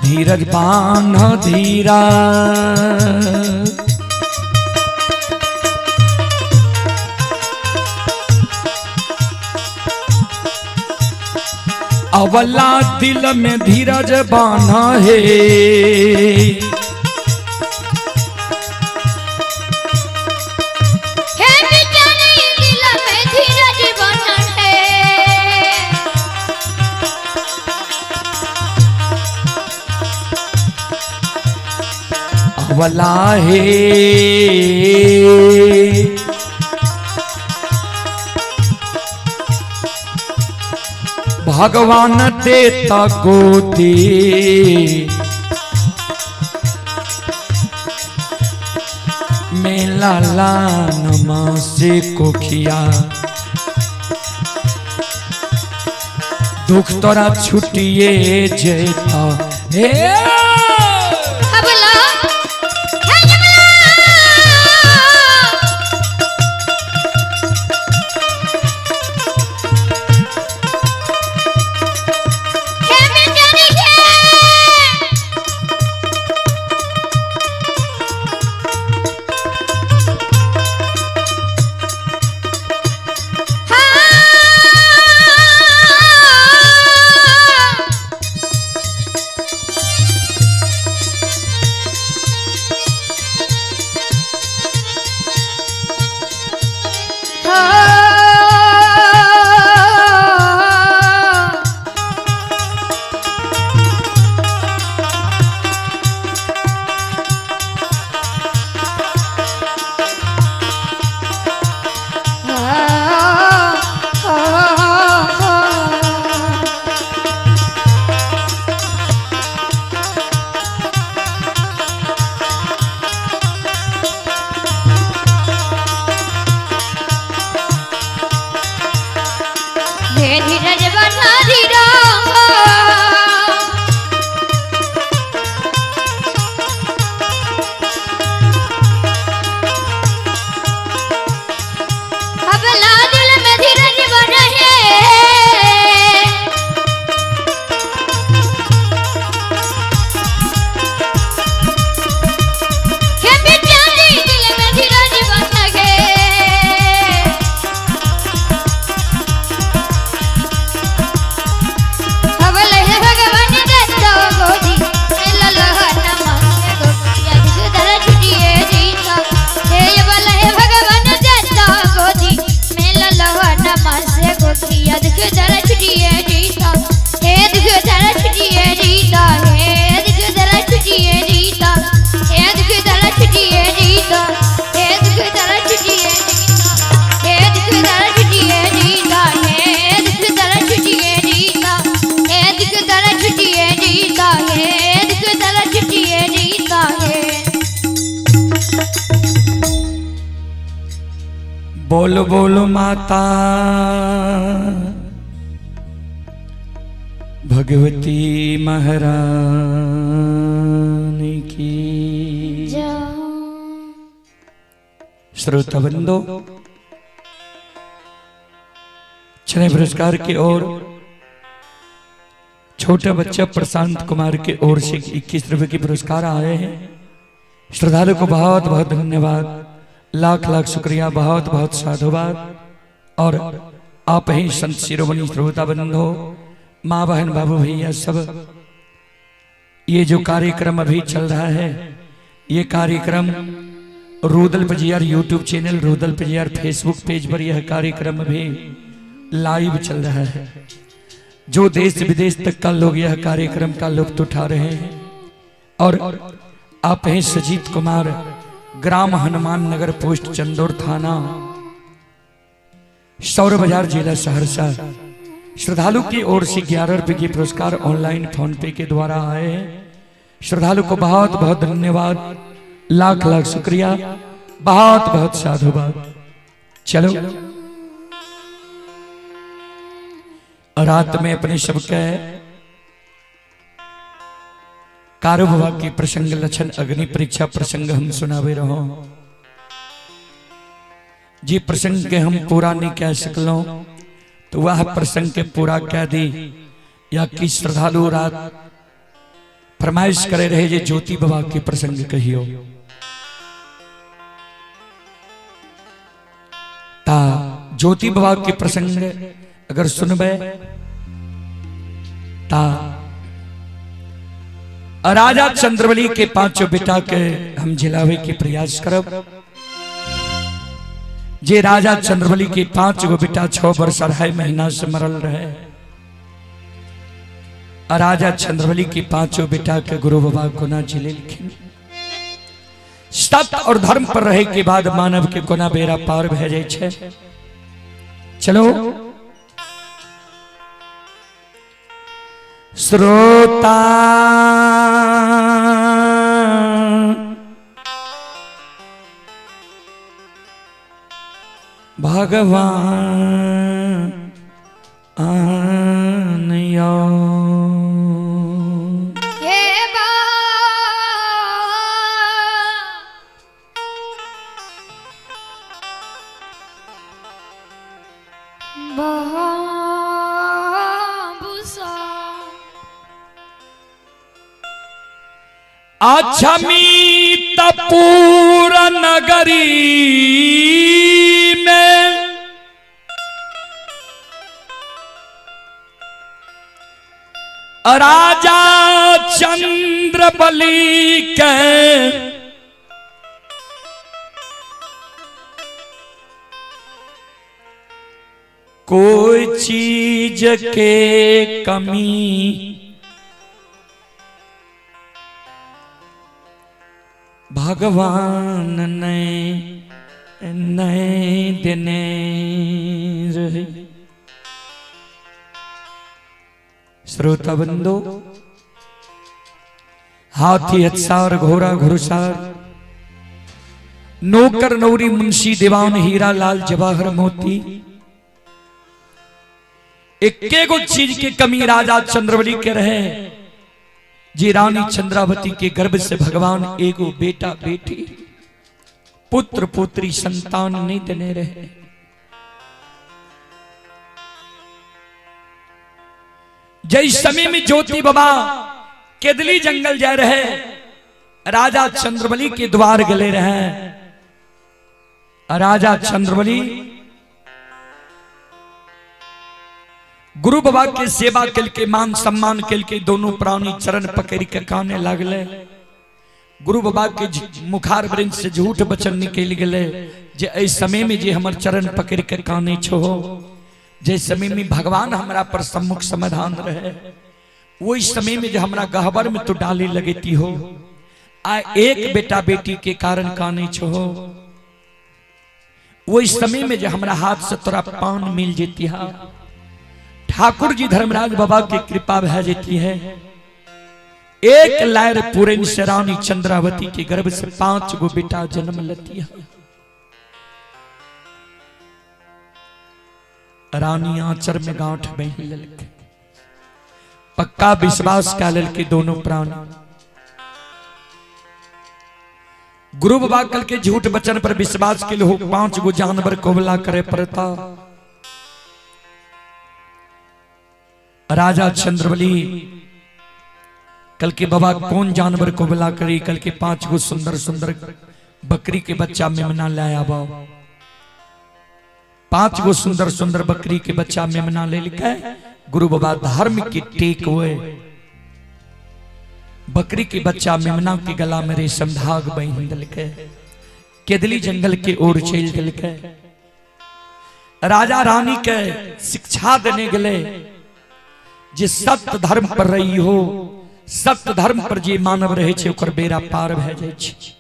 धीरज बांध धीरा। अवला दिल में धीरज बांधा है। हे बेचारे दिल में धीरज बना है। अवला है भगवान देता गोती। मेला लान से कोखिया दुख तोरा छुटिए जेता हे। अबला हे जमला। हे बेचारे हे। हाँ। हाँ। हे धीरज बना धीरा। अबला दिल में धीरज बना है। हे बेचारे दिल में धीरज बना है। अबल हे भगवान दत्त गोदी ललहन मांगे गोपिया दुधर छुटिए जीता। हे अबल हे भगवान दत्त गोदी ललहन मांगे गोपिया दुधर छुटिए जीता। हे दुधर छुटिए जीता। हे दुधर छुटिए जीता। हे दुधर छुटिए जीता। हे दुधर छुटिए जीता। हे दुधर छुटिए जीता। हे दुधर छुटिए जीता। हे दुधर छुटिए जीता। हे दुधर छुटिए जीता। हे बोल बोल माता भगवती महारानी की। श्रोता बंधो, छह पुरस्कार की ओर छोटा बच्चा प्रशांत कुमार के ओर से 21 रुपए के पुरस्कार आए हैं। श्रद्धालु को बहुत बहुत धन्यवाद, लाख लाख शुक्रिया, बहुत बहुत साधुवाद। और आप ही संत शिरोमणि श्रोता बंधो, माँ बहन बाबू भैया सब, ये जो कार्यक्रम अभी चल रहा है ये कार्यक्रम Rudal Pajiyar YouTube channel, Rudal Pajiyar Facebook page पर यह कार्यक्रम अभी लाइव चल रहा है। जो देश विदेश तक का लोग यह कार्यक्रम का लुत्फ उठा रहे हैं। और आप हैं सजीत कुमार, ग्राम हनुमान नगर, पोस्ट चंदौर, थाना सौर बाजार, जिला सहरसा। श्रद्धालु की ओर से 11 रुपए के पुरस्कार ऑनलाइन फोन पे के द्वारा आए हैं। श्रद्धालु को बहुत बहुत धन्यवाद, लाख लाख शुक्रिया, बहुत बहुत साधुवाद। चलो रात में अपने सबके कारोबार के प्रसंग लक्षण अग्नि परीक्षा प्रसंग हम सुनावे रहो। जी प्रसंग के हम पूरा नहीं कह सकलो तो वह प्रसंग के पूरा कह दी या कि श्रद्धालु रात फरमाइश करे रहे जे ज्योति बाबा के प्रसंग कहियो। ता ज्योति बाबा के प्रसंग अगर सुनबे ता राजा चंद्रबली के पांचों बेटा के हम जिलावे के प्रयास करब। जे राजा चंद्रबली के 5 गो बेटा 6 वर्ष 2.5 महीना से मरल रहे, राजा चंद्रबली के पांचों बेटा के गुरु बाबा कोना जिलेलखिन। सत्य और धर्म पर रहे के बाद मानव के कोना बेरा पार भए जाय छै। चलो श्रोता भगवान आनयो। हे बा अक्षमीतपुर नगरी में राजा चंद्रबली के कोई चीज के कमी भगवान ने नहीं देने रहे। श्रोता बंधु, हाथी हत्सार घोड़ा घुड़सार नौकर नौरी मुंशी दीवान हीरा लाल जवाहर मोती, एक गो चीज के कमी राजा चंद्रबली के रहे। जी रानी चंद्रावती के गर्भ से भगवान एगो बेटा बेटी पुत्र पुत्री संतान नहीं देने रहे। जय समय में ज्योति बाबा केदली जंगल जा रहे, राजा चंद्रबली के द्वार गले रहे। राजा चंद्रबली गुरु बाबा के सेवा के मान सम्मान के दोनों प्राणी चरण पकड़ के काने लगले। गुरु बाबा के मुखार वृंद से झूठ वचन निकल गए जे एहि समय में जे हमर चरण पकड़ के काने छो, जे समय में भगवान हमरा पर सम्मुख समाधान रहे, वही समय में जे हमरा गहबर में तो डाली लगती हो, आ एक बेटा बेटी के कारण काने छो, वही समय में जे हमरा हाथ से तोरा पान मिल जेती है, ठाकुर जी धर्मराज बाबा की कृपा भै जेती है। एक लायर पूरन से रानी चंद्रावती के गर्भ से 5 गो बेटा जन्म लेती है। रानी आंचर में गांठ बहन ललके, पक्का विश्वास का ललके दोनों प्राण। गुरु बाबा कल के झूठ वचन पर विश्वास के लिए 5 गो जानवर कोबला करे पड़ता। राजा चंद्रबली कल के बाबा कौन जानवर को बुला करी, कल के 5 गो सुंदर सुंदर बकरी के बच्चा मेमना लाया बा। 5 गो सुंदर सुंदर बकरी के बच्चा मेमना ले लिखे गुरु बाबा धर्म की टेक हुए बकरी के बच्चा मेमना के गला में रेशम धाग बंध दिलके केदली जंगल के ओर चल दिलके। राजा रानी के शिक्षा देने गले जे सत्य धर्म पर रही हो, सत्य धर्म पर जे मानव रहे छे ओकर बेड़ा पार भए जाय छे।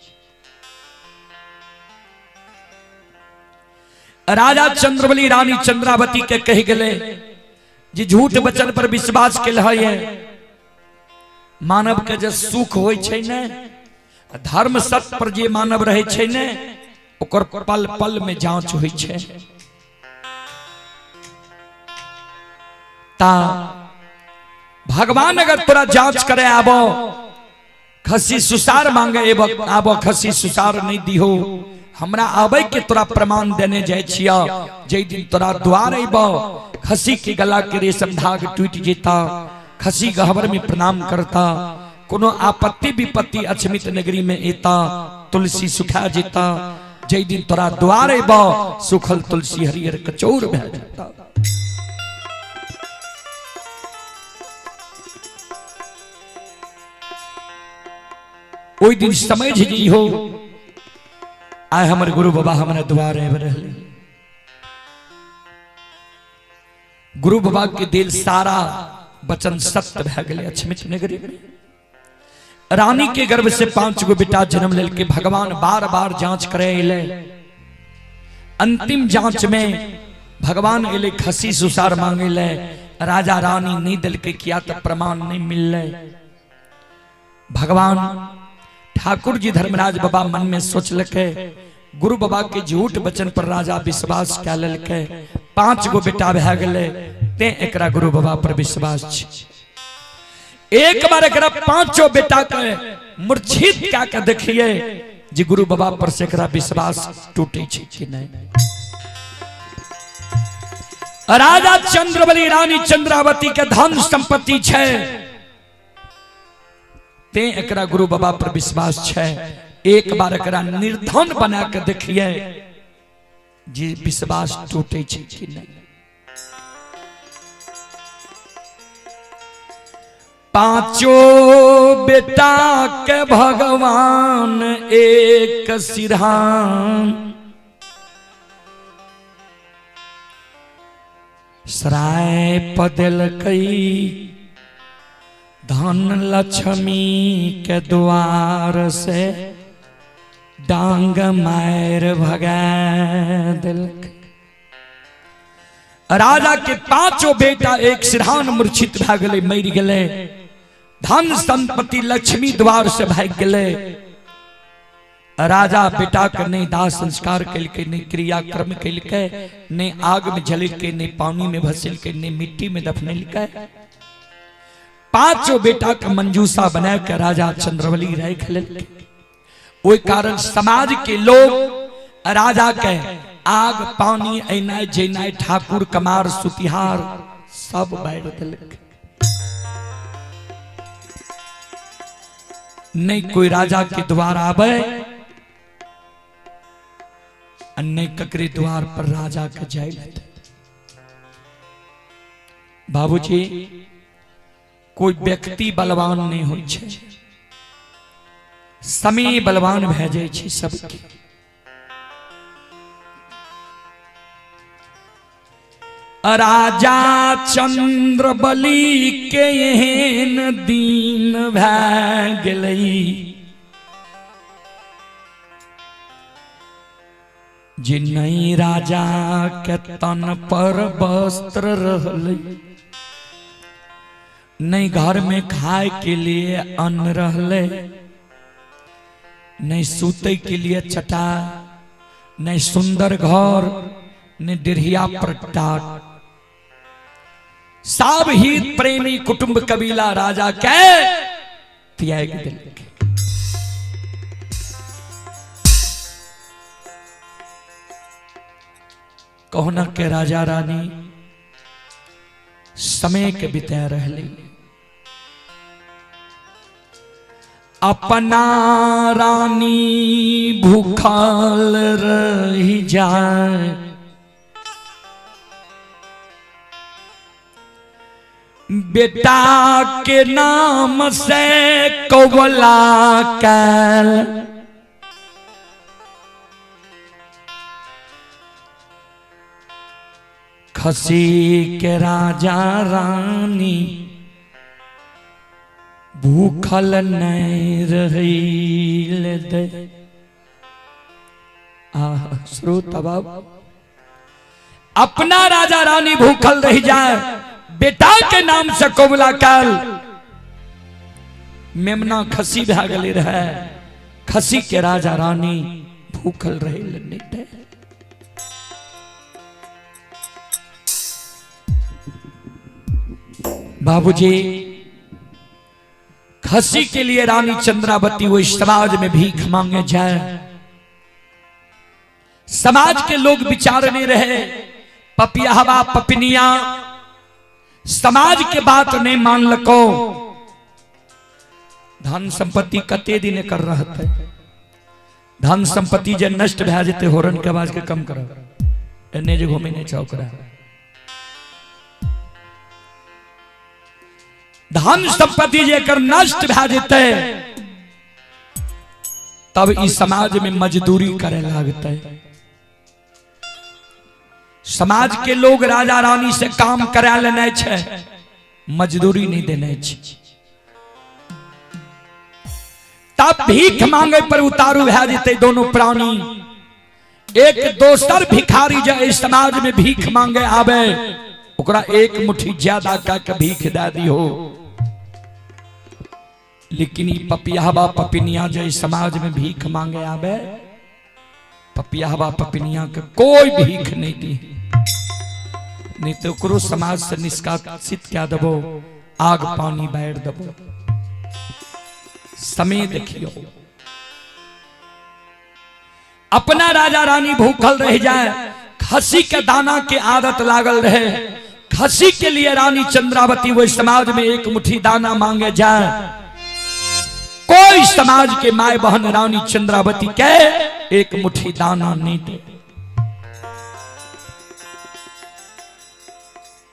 राजा चंद्रबली रानी चंद्रावती के कह गले जे झूठ वचन पर विश्वास के है, मानव के जे सुख होय छे ने, धर्म सत्य पर जे मानव रहे छे ने, ओकर पल पल में जांच होय छे। ता भगवान अगर तोरा जांच करे आबो, खसी सुसार मांगे आबो, खसी सुसार नहीं दिहो, हमरा आबे के तोरा प्रमाण देने जाय छिया, जे दिन तोरा द्वार अबो खसी के गला के रेशम धाग टूटि जेता, खसी गहबर में प्रणाम करता, कोनो आपत्ति विपत्ति अछमित नगरी में एता, तुलसी सुखा जेता, जै दिन तोरा द्वार एबा सुखल तुलसी हरियर कचौर भए जेता। ओहि दिन समझ जइहो आइ हमर गुरु बाबा हमरा द्वार आबि रहले। गुरु बाबा के दिल सारा वचन सत्य भए गेलै अछमित नगरी में। रानी के गर्भ से 5 गो बेटा जन्म लेलके। भगवान बार बार जांच करे अयलै। अंतिम जांच में भगवान अयलै खसी सुसार मांगे ले, राजा रानी नहीं दिलके किया तो प्रमाण नहीं मिललै। भगवान ठाकुर जी धर्मराज बाबा मन में सोचलके गुरु बाबा के झूठ वचन पर राजा विश्वास कए लेलकै, 5 गो बेटा भए गेलै तें एकरा गुरु बाबा पर विश्वास छै। एक बार एकरा 5 बेटा के मूर्छित कए के देखिए जे गुरु बाबा पर से एकरा विश्वास टूटे छै कि नहीं। राजा चंद्रबली रानी चंद्रावती के धन संपत्ति छै तें एकरा गुरु बाबा पर विश्वास छै। एक बार एकरा निर्धन बना के देखिए जे विश्वास टूटे छै कि नहीं। 5 बेटा के भगवान एक सिरहान, सराय पदलकई धन लक्ष्मी के द्वार से डांग मार भगा दिलक। राजा के 5 बेटा एक सिरहान मूर्छित भए गेलै, मरि गेलै। धन संपत्ति लक्ष्मी द्वार से भागि गेलै। राजा बेटा के नहीं दाह संस्कार केलकै, नहीं क्रियाक्रम केलकै, नहीं आग में जलेलकै, नहीं पानी में भसेलकै, नहीं मिट्टी में दफनेलकै। 5 बेटा के मंजूसा बना के राजा चंद्रबली राखि लेलकै। ओहि कारण समाज के लोग राजा के आग पानी एनाइ जेनाइ ठाकुर कमार सुतिहार सब बारि देलकै। नहीं कोई राजा के द्वार आवे आ नहीं ककरे द्वार पर राजा के जाय। बाबूजी कोई व्यक्ति बलवान नहीं होइ छै, समय बलवान भए जाइ छै सबके। राजा चंद्रबली के एहन दिन भए गेलै जे नहीं राजा के तन पर वस्त्र रहलै, नहीं घर में खाए के लिए अन्न रहलै, नहीं सूते के लिए चटा, नहीं सुंदर घर, नहीं डिढ़िया पर टाट। सब हित प्रेमी कुटुंब कबीला राजा के त्याग दिलकै। कहुना के राजा रानी समय के बिता रहले। अपना रानी भूखल रही जाए, बेटा के नाम से कौवला कैल, खसी के राजा रानी भूखल नहीं रहिल दे। आह श्रोता बाबू, अपना राजा रानी भूखल रह जाए, बेटा के नाम से कबूला काल मेमना खसी भा गेले रहे, खसी के राजा रानी भूखल रहे नहीं दे। बाबूजी खसी के लिए रानी चंद्रावती वो समाज में भीख मांगे जाए, समाज के लोग विचार नहीं रहे पपियाहवा पपिनिया समाज के बात नहीं मानलको। धन संपत्ति कते दिन कर रहते, धन संपत्ति जे नष्ट भए जेतै होरन के आवाज के कम कर, एने जे घूमे नहीं चौकरा। धन संपत्ति जे कर नष्ट भए जेतै तब इस समाज में मजदूरी करे लागतै। समाज के लोग राजा रानी से काम करा लेने छे, मजदूरी नहीं देने छे। तब भीख मांगे पर उतारू भए जेतै दोनों प्राणी। एक दोसर भिखारी जे एहि समाज में भीख मांगे आवे ओकरा एक मुट्ठी ज्यादा कह के भीख दे दिहो, लेकिन ई पपियाहवा पपिनिया जे समाज में भीख मांगे आवे पपियाहवा पपिनिया के कोई भीख नहीं दी, नहीं तो ओकरो समाज से निष्कासित क्या दबो, आग पानी बैठ दबो। समय देखियो, अपना राजा रानी भूखल रह जाए, खसी के दाना के आदत लागल रहे, खसी के लिए रानी चंद्रावती वो समाज में एक मुट्ठी दाना मांगे जाए, कोई समाज के my बहन रानी चंद्रावती के एक मुट्ठी दाना नहीं दे।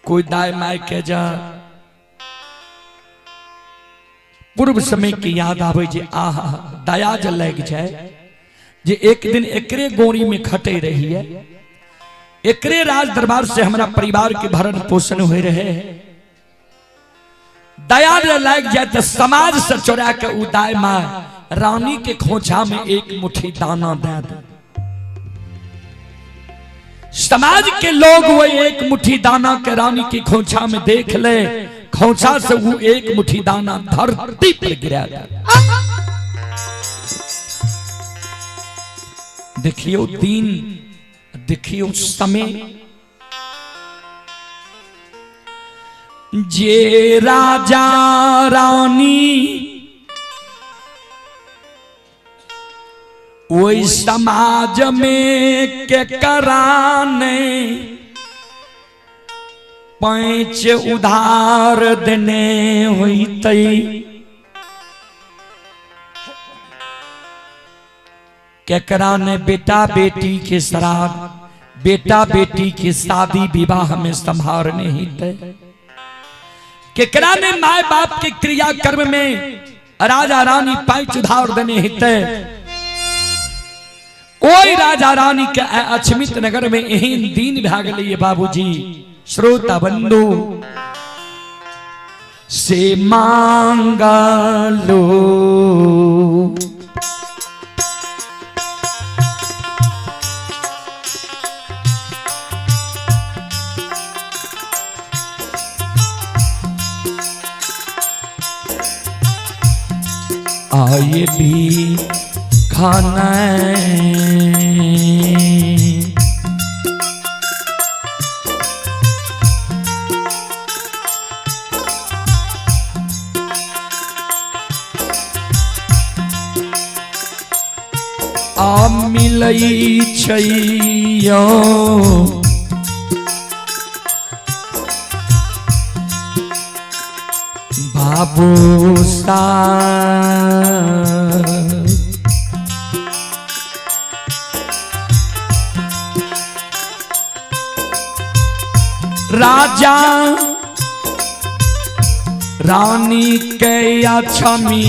कोई दाय my के जा पूर्व समय की याद आवे जे आहा दया जे लग जाए जे एक दिन एकरे गोरी में खटे रही है, एकरे राज दरबार से हमरा परिवार के भरण पोषण हो रहे। दया जे लग जाए तो समाज से चोरा के उदाय माँ रानी के खोछा में एक मुट्ठी दाना दे दे। समाज के लोग वो एक मुट्ठी दाना के रानी की खोछा में देख ले, खोछा से वो एक मुट्ठी दाना धरती पर गिरा दे। देखियो दिन, देखियो समय, जे राजा रानी वही समाज में के कराने पैंच उधार देने होते, केकरा ने बेटा बेटी के श्राद्ध, बेटा बेटी के शादी विवाह में संभारने हिते, केकरा ने my बाप के क्रिया कर्म में राजा रानी पैंच उधार देने हिते। कोई राजा रानी के अछमित नगर में एहन दिन भाग लिए बाबूजी। श्रोता बंधु से मांगा लो आए भी खाना आ मिलई छैयो बाबू सा राजा रानी के अछमी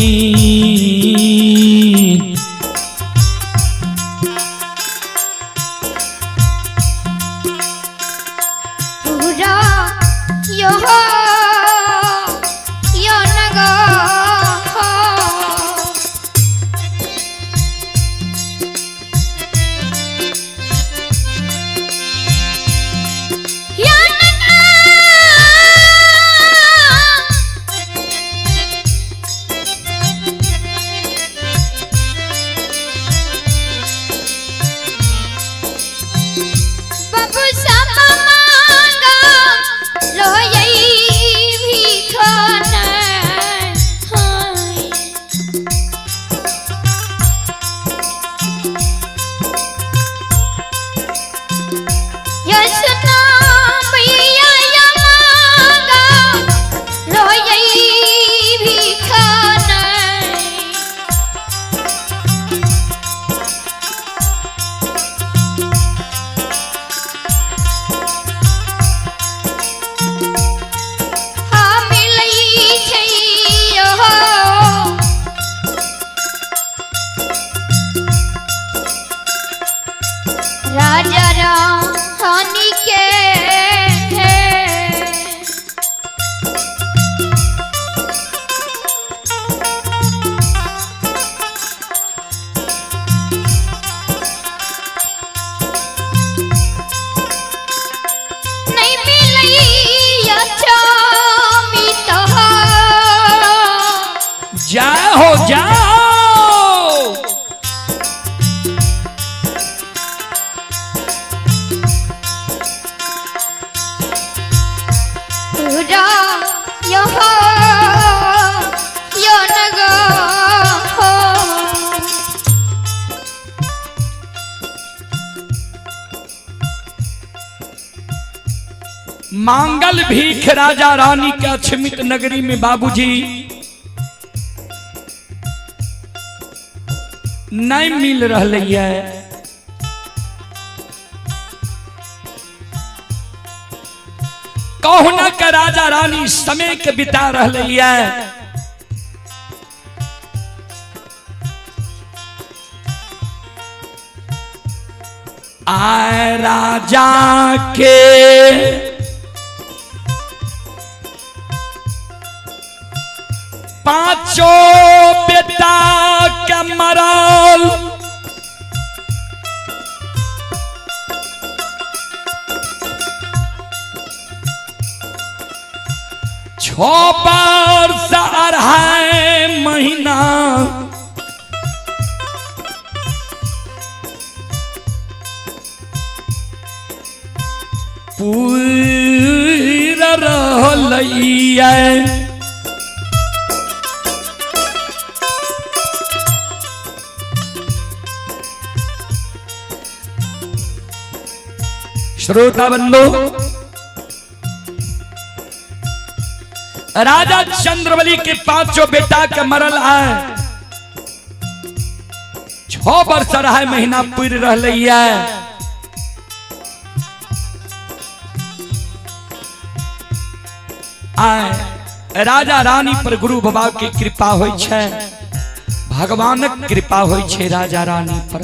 पूरा यो यो नगो यो नगो बाबू सामा मांगा लो यही यो नगो हो। मांगल भीख राजा रानी के अक्षमित नगरी में बाबूजी नहीं मिल रहा है। कहुना के राजा रानी समय के बिता रहा है। आए राजा के पांचों बेटा के मरल 6 वर्ष 2.5 महीना पूरा रहलैया। श्रोता बंधु, राजा चंद्रबली के पांचों बेटा के मरल आए 6 वर्ष 2.5 महीना पूर रहा है। आए राजा रानी पर गुरु बाबा के कृपा होई छै, भगवानक कृपा होई छै राजा रानी पर।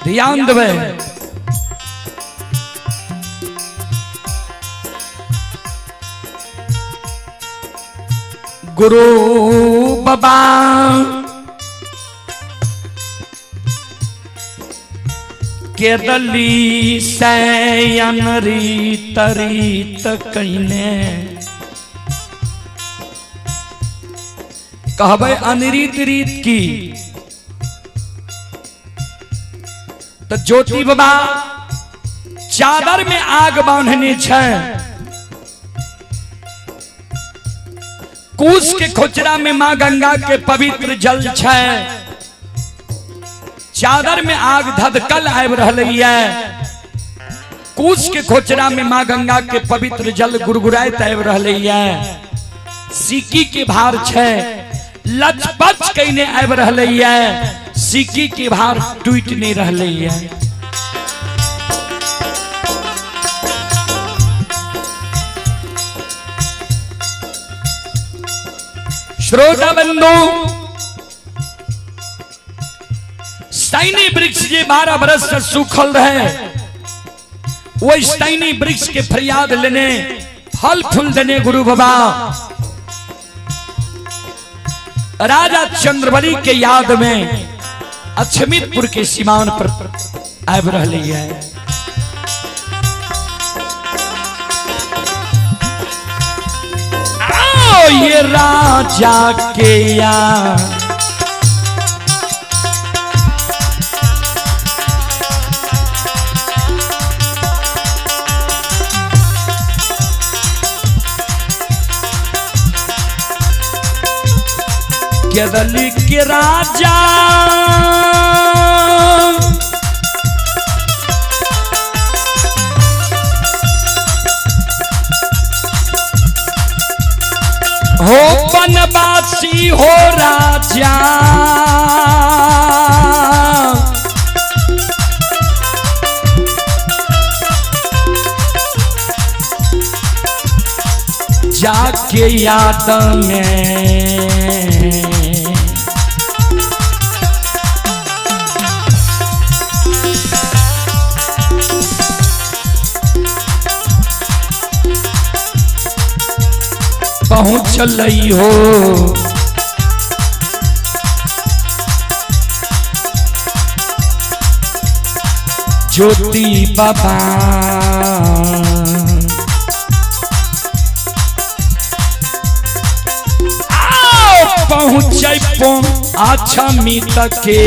ध्यान देबै, गुरु बाबा के दली सैन रीत रीत कइने कहबै अनरीत रीत की। तो ज्योति बाबा चादर में आग बांधने छै, कुश के खोचरा में मां गंगा के पवित्र जल छै, चादर में आग धधकल आबि रहलै है, कुश के खोचरा में मां गंगा के पवित्र जल गुड़गुड़ाइत आबि रहलै है, सिक्की के भार छै लचपच कइने आबि रहलै है, सिक्की के भार टूटि नहीं रहलै है। श्रोता बंधु, सैनी वृक्ष जे 12 बरस से सूखल रहे, वही सैनी वृक्ष के फरियाद लेने फल फूल देने गुरु बाबा राजा चंद्रबली के याद में अक्षमितपुर के सीमान पर आबि रहलै है। आओ ये राजा के याद केरली के राजा हो बनवासी हो राजा, जाके याद में पहुँचल हो। ज्योति बाबा आओ पहुँच अक्षमित के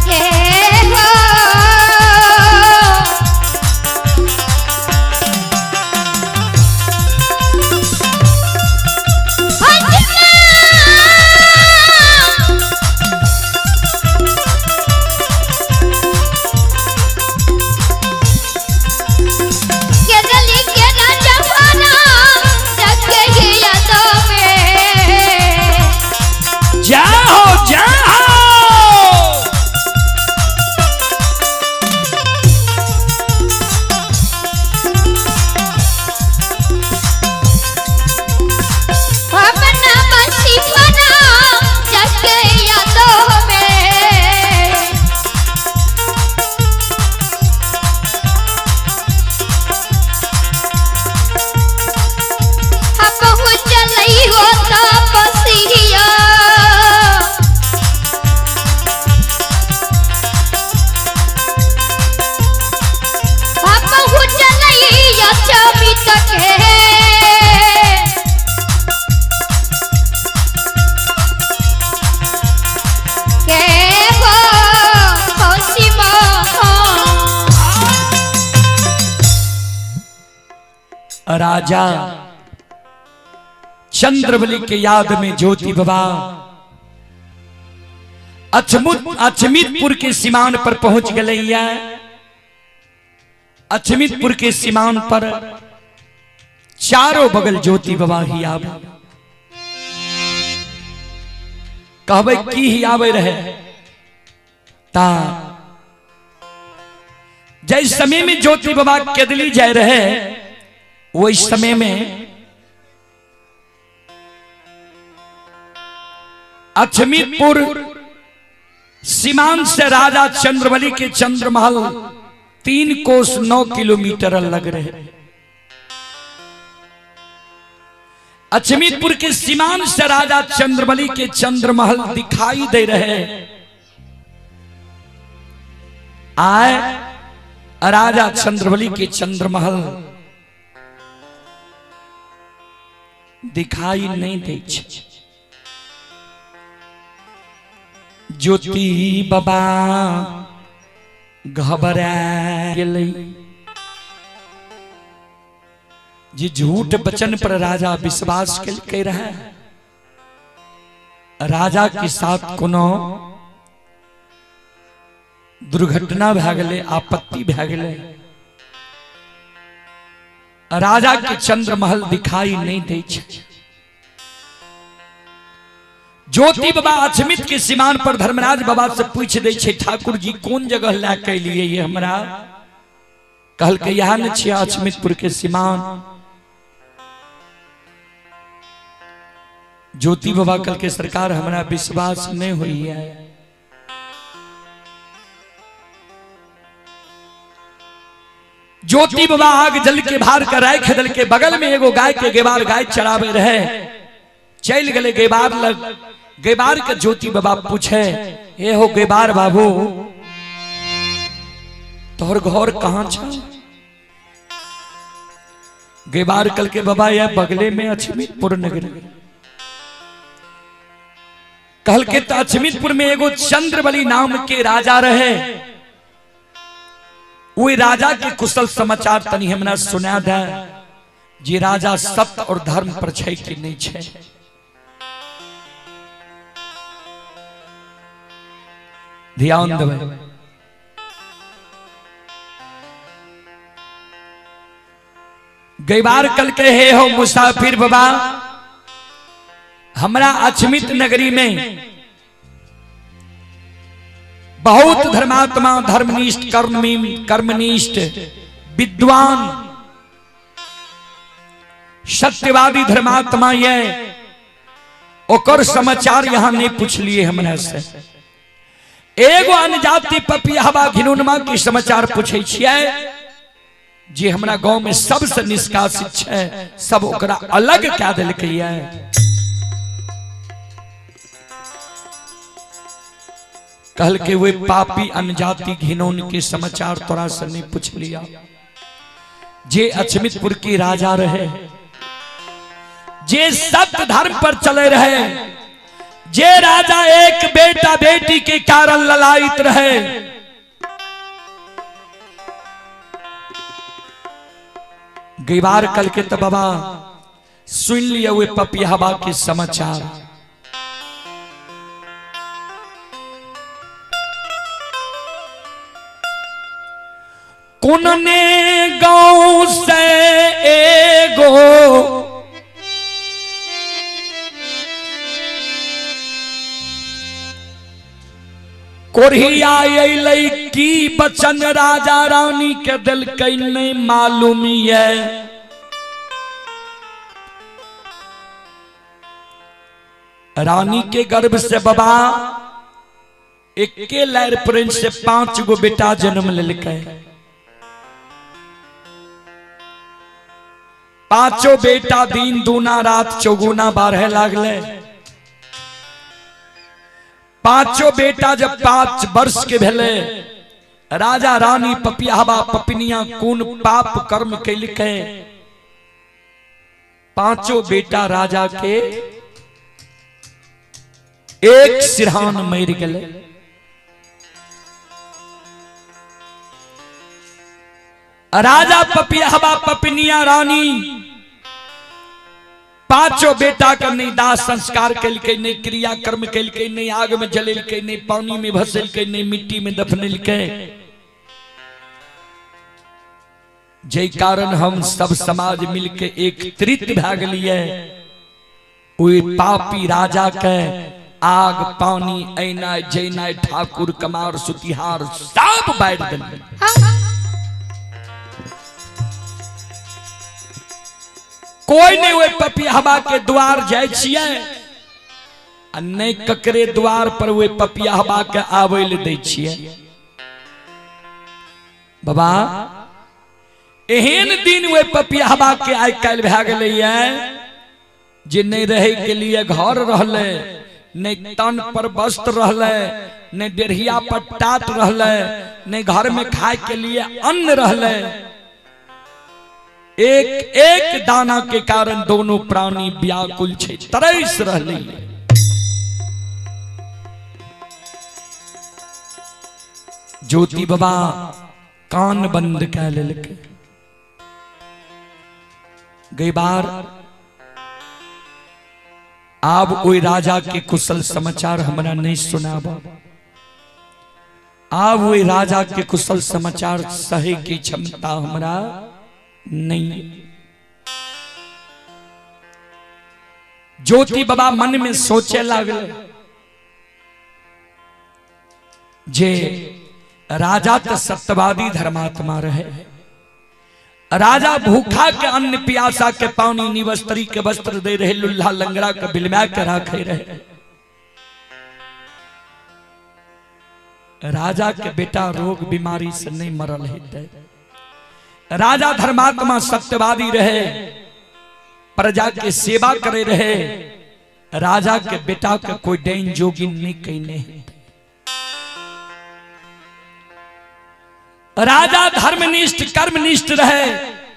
हे राजा चंद्रबली के याद में ज्योति बाबा अचमितपुर के सीमान पर पहुंच गए। अचमितपुर के सीमान पर चारों बगल ज्योति बाबा ही आवे। कहबे की ही आवे रहे ता जै समय में ज्योति बाबा केदली जाए रहे वही समय में अचमितपुर सीमांत से राजा चंद्रबली के चंद्रमहल 3 कोस 9 किलोमीटर लग रहे। अचमितपुर के सीमांत से राजा चंद्रबली के चंद्रमहल दिखाई दे रहे। आए राजा चंद्रबली के चंद्रमहल दिखाई नहीं दे। ज्योति बाबा घबरा गेलै जे झूठ वचन पर राजा विश्वास केलकै रहे, राजा के साथ कोनो दुर्घटना भए गेलै, आपत्ति भए गेलै, राजा के चंद्रमहल दिखाई नहीं दै छै। ज्योति बाबा अचमित के सीमान पर धर्मराज बाबा से पूछ दै छै, ठाकुर जी कोन जगह लए के एलियै ये हमरा? कहलकै यहाँ ने छियै अचमितपुर के सीमान। ज्योति बाबा कहलकै सरकार हमरा विश्वास नहीं होइए। ज्योति बाबा आग जल के भार के राख दल के बगल में एगो गाय के गेबार गाय चरावे रहे, चल गए गेबार लग। गेबार के ज्योति बाबा पूछे, ए हो गेबार बाबू तोहर घर कहाँ छ? गेबार कल के बाबा यह बगले में अचमितपुर नगर। कहल के तो अचमितपुर में एगो चंद्रबली नाम के राजा रहे, वही राजा के कुशल समाचार तनी हमरा सुना दे जे राजा सत्य और धर्म पर छै कि नहीं छै। ध्यान देबै। गैबार कल के हे हो मुसाफिर बाबा, हमरा अचमित नगरी में बहुत धर्मात्मा धर्मनिष्ठ कर्मनिष्ठ विद्वान सत्यवादी धर्मात्मा ये ओकर समाचार यहां नहीं पूछलिए हमरा से। एगो अनजाति पपियावा घिनुनमा के समाचार पूछे छियै जे हमरा गांव में सबसे निष्कासित छै, सब ओकरा अलग कए देलकै। कहलकै वे पापी अनजाति घिनौन के समाचार तोरा से नहीं पूछ लिया जे अचमितपुर के राजा रहे, जे सत्य धर्म पर चले रहे, जे राजा एक बेटा बेटी के कारण ललायित रहे। गैबार कल के तो बाबा सुन लिया वे पपियावा के समाचार। कोनने गांव से एगो कोढ़िया अयलै, की बचन राजा रानी के देलकै नहीं मालूम ये। रानी के गर्भ से बाबा एके लैर प्रेम से 5 गो बेटा जन्म लेलकै। पांचों बेटा दिन दूना रात चौगुना बारह लागले। पांचों बेटा जब 5 वर्ष के भेले, राजा रानी पपियावा पपिनिया कोन पाप कर्म कैलकै, पांचों बेटा राजा के एक सिरहान मर गए। राजा पपियावा पपिनिया रानी पांचों बेटा के नहीं दाह संस्कार केलकै, नहीं क्रिया कर्म केलकै, नहीं आग में जलेलकै, नहीं पानी में भसेलकै, नहीं मिट्टी में दफनेलकै। जै कारण हम सब समाज मिलके एकत्रित भए गेलियै, ओहि पापी राजा के आग पानी ऐनाय जैनाय ठाकुर कमार सुतिहार सब बांटि देलियै। कोई नहीं ओहि पपियाहबा के द्वार जाइ छियै आ नहि ककरे द्वार पर ओहि पपियाहबा के आबै लए दै छियै। बाबा एहन दिन ओहि पपियाहबा के आइ काल्हि भए गेलैये जे नहीं रहे के लिए घर रहले, नहीं तन पर वस्त्र रहले, नहीं डेढ़िया पर टाट रहले, नहीं घर में खाए के लिए अन्न रहले। एक एक दाना के कारण दोनों प्राणी व्याकुल छे, तरस रहले। ज्योति बाबा कान बंद कै लेलकै। गई बार आब ओहि राजा के कुशल समाचार हमरा नहीं सुनाब, आब ओहि राजा के कुशल समाचार सहे के क्षमता हमरा नहीं। ज्योति बाबा मन में सोचे लागल जे राजा तो सत्यवादी धर्मात्मा रहे, राजा भूखा के अन्न प्यासा के पानी निवस्त्री के वस्त्र दे रहे, लुल्हा लंगड़ा के बिलमा के राखे रहे। राजा के बेटा रोग बीमारी से नहीं मरल हेतै। राजा धर्मात्मा सत्यवादी रहे, प्रजा के सेवा करे रहे। राजा के बेटा के कोई डैन जोगिन नहीं कहने हेतै। राजा धर्मनिष्ठ कर्मनिष्ठ रहे,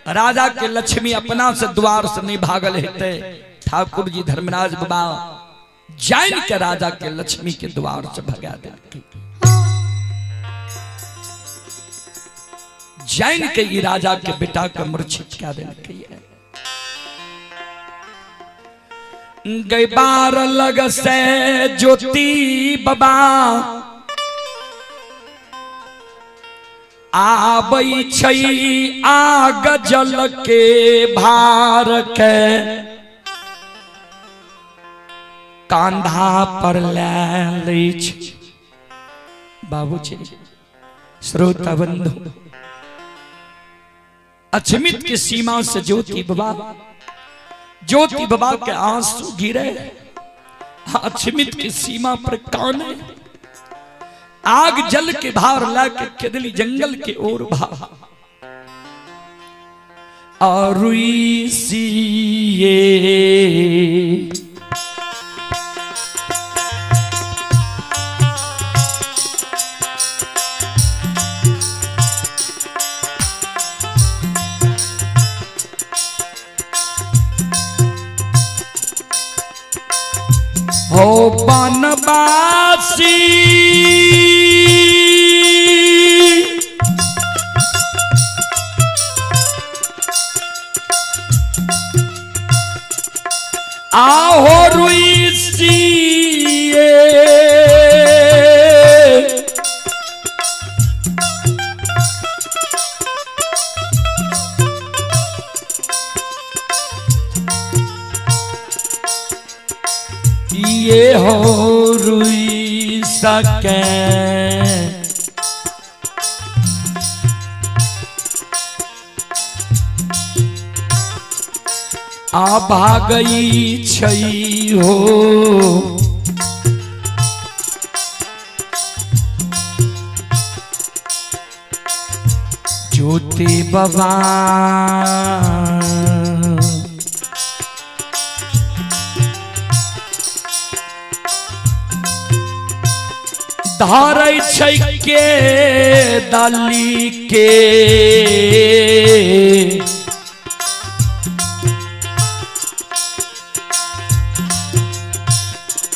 राजा के लक्ष्मी अपना से द्वार से नहीं भागल हेतै। ठाकुर जी धर्मराज बाबा जान के राजा के लक्ष्मी के द्वार से भगा देलकै। जान के ई राजा के बेटा के मूर्छित कए देलकै। गई बार लग से ज्योति बाबा आबै छै आग जल के भार के कांधा पर लै लै छै। बाबूजी श्रोता बंधु, अछमित के सीमा से ज्योति बाबा, ज्योति बाबा के आंसू गिरे, अछमित के सीमा पर काने, आग जल के भार ला के केदली जंगल के ओर भाग। और हो बनवासी आहो रुइसिए ये हो रुई सके आ भागई छई हो। ज्योति बाबा धारै छै के डाली के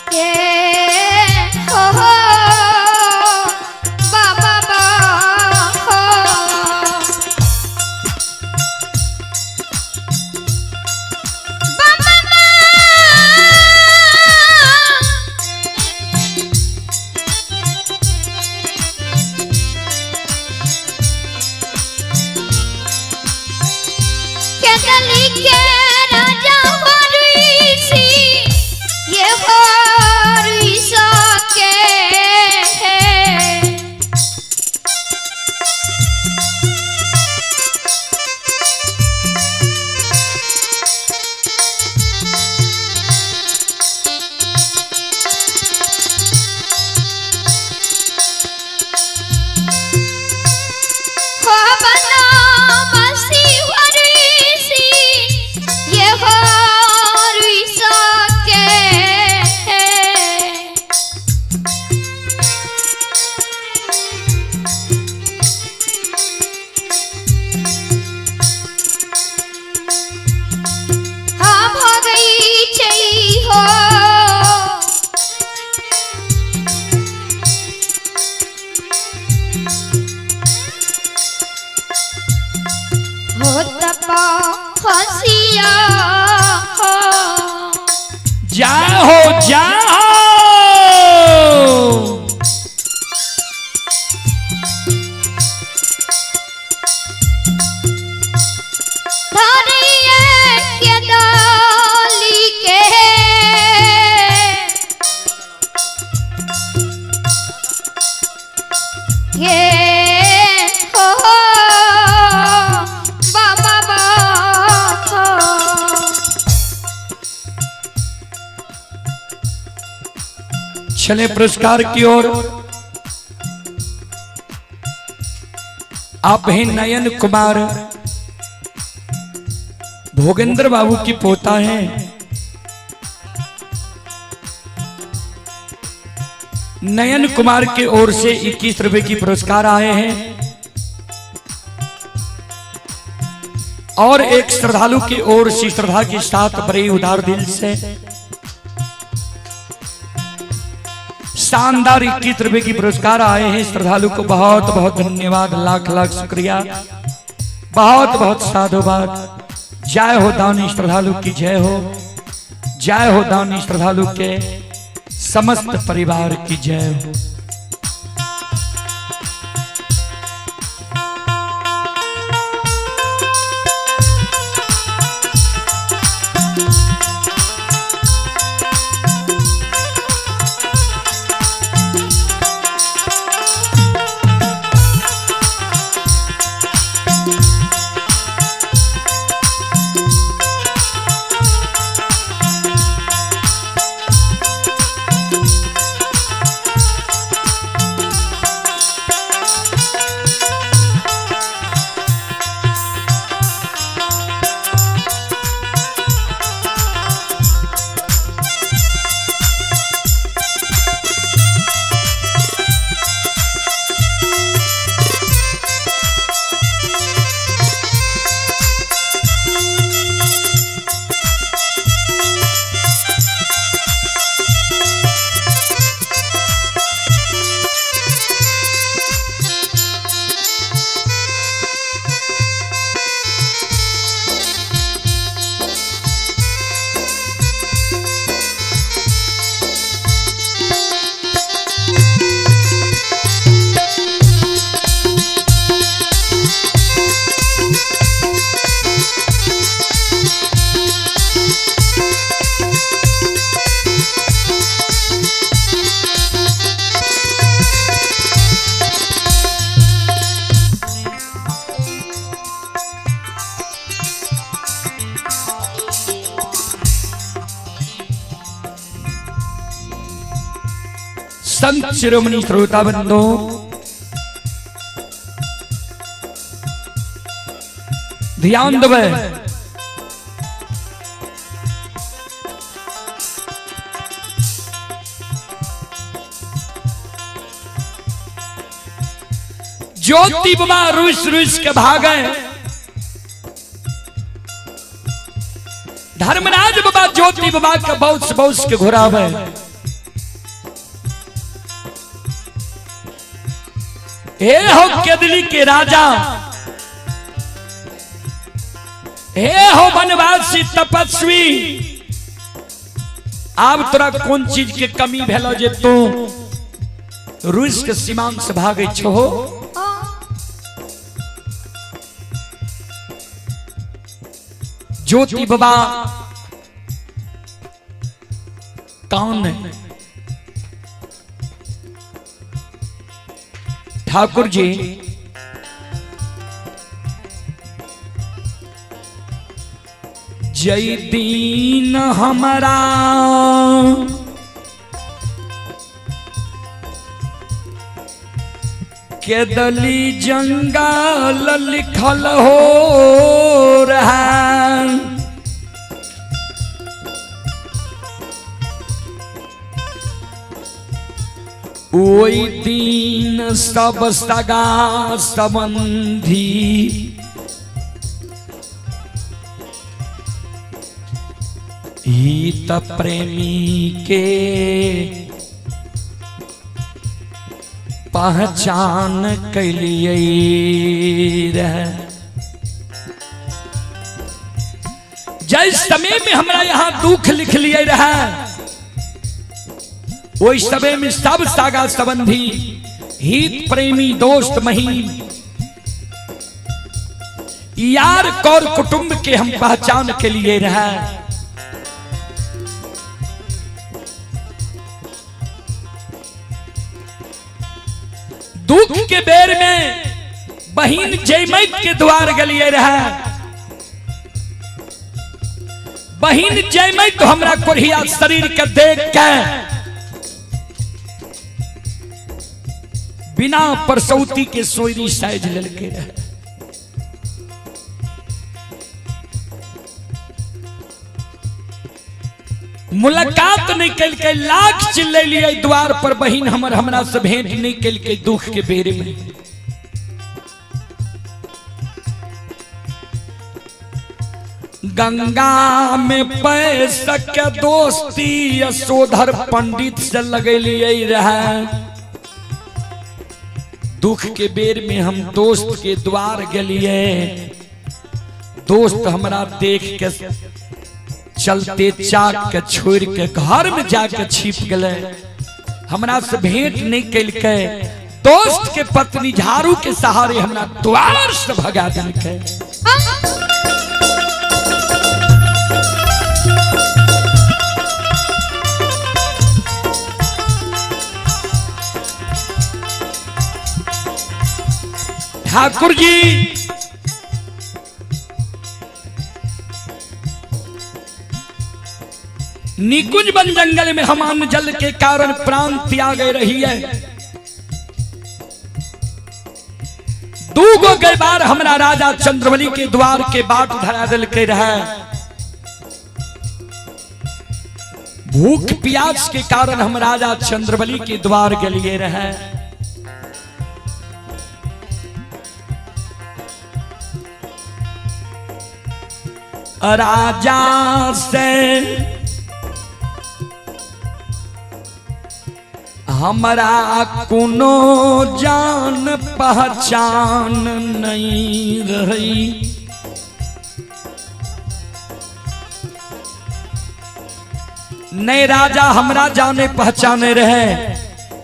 के हो हो बाबा बा हो बाबा बा केदली के राजा हरुषी ये हरुषा के। हो बनवासी हरुषी ये हरुषा के। हाँ भगई छै हो। हो तपा हसिया हो। जाहो जाहो। धरिए के डाली के ये हो बाबा बाबा। चले पुरस्कार की ओर। आप हैं नयन कुमार भोगेंद्र बाबू की पोता हैं। नयन कुमार के ओर से 21 रुपए की पुरस्कार आए हैं। और एक श्रद्धालु की ओर से श्रद्धा के साथ बड़े उदार दिल से शानदार 21 रुपए की पुरस्कार आए हैं। श्रद्धालु को बहुत बहुत धन्यवाद, लाख लाख शुक्रिया, बहुत बहुत साधुवाद। जय हो दानी श्रद्धालु की जय हो, जय हो दानी श्रद्धालु के समस्त परिवार की जय हो। संत शिरोमणि श्रोता बंधु, ध्यान देवे। ज्योति बाबा रुस रुस के भागे, धर्मराज बाबा ज्योति बाबा के बहुत बहुत के घुरावे। हे हो केदली के राजा, हे हो वनवासी तपस्वी, आब तोरा कोन चीज के कमी भेलो जे तू रूस के सीमांत से भागे छो? ज्योति बाबा कौन है? ठाकुर जी जय दीन हमारा केदली जंगल लिखल हो रहा। ओई दिन सब सगा संबंधी हित प्रेमी के पहचान कैलिए रहे। जय समय में हमरा यहाँ दुख लिख लिए रहे, ओहि समय में सब सागा संबंधी हित प्रेमी दोस्त महीन यार कौर कुटुंब के हम पहचान के लिए रहे। दुख के बेर में बहिन जयमैत के द्वार गलिए रहे। बहिन जयमैत हमरा कोढ़िया शरीर के देख के बिना परसौती के सोयरी साइज ललके रहे। मुलाकात नहीं कलकै, लाख चिल्लैलियै द्वार पर बहिन हमर हमरा से भेंट नहीं कलकै दुख के बेर में। गंगा में पैस के दोस्ती यशोधर पंडित से लगेलियै रहे। दुख के बेर में हम दोस्त के द्वार गेलिए, दोस्त हमरा देख के चलते चाक के छोड़ के घर में जाके छिप गए, हमरा से भेंट नहीं कलकै। दोस्त के पत्नी झाड़ू के सहारे हमरा द्वार से भगा देलकै। ठाकुर जी निकुंज वन जंगल में हम अन्न जल के कारण प्राण त्याग रही है। दूगो के बार हमरा राजा चंद्रबली के द्वार के बाट धरा दिल के रहे। भूख प्यास के कारण हम राजा चंद्रबली के द्वार के लिए रहे। राजा से हमरा कोनो जान पहचान नहीं रही। नहीं राजा हमरा जाने पहचाने रहे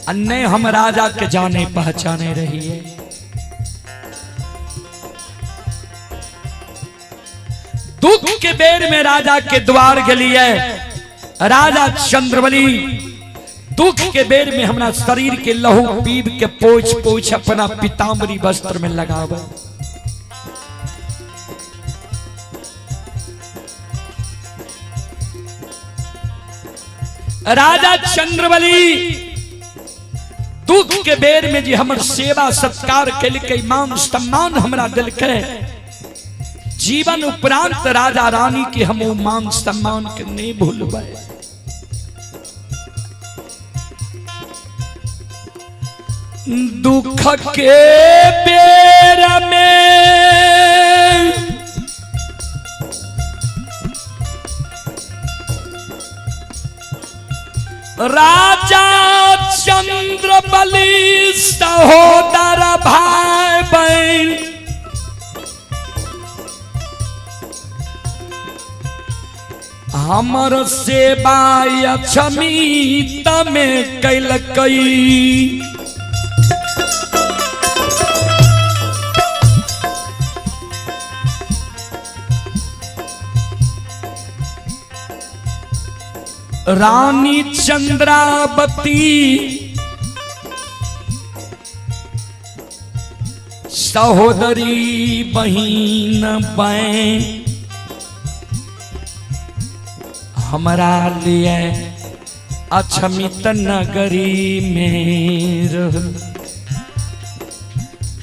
और नहीं हम राजा के जाने पहचाने रहिए। दुख के बेर में राजा के द्वार गेलिए, राजा चंद्रबली दुख के बेर में हमरा शरीर के लहू पीब के पोछ पोछ अपना पीताम्बरी वस्त्र में लगावे। राजा चंद्रबली दुख के बेर में जी हमर सेवा सत्कार केलकै, मान सम्मान हमरा दिलकै। जीवन उपरांत राजा रानी के हम मान सम्मान के नहीं भूलबै। दुख के बेर में राजा चंद्रबली सहोदर भाई बहन हमर सेवा अक्षमित में कैलकै। रानी चंद्रावती सहोदरी बहिन बैन हमरा लिए अक्षमित नगरी में रह।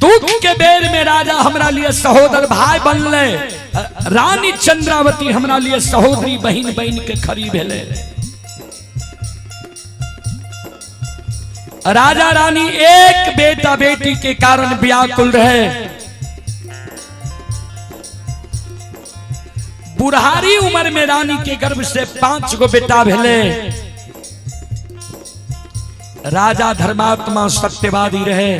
दुख के बेर में राजा हमरा लिए सहोदर भाई बनले, रानी चंद्रावती हमरा लिए सहोदरी बहिन बहिन के खड़ी भेले। राजा रानी एक बेटा बेटी के कारण व्याकुल रहे। बुढ़ारी उम्र में रानी के गर्भ से 5 गो बेटा भेले। राजा धर्मात्मा सत्यवादी रहे।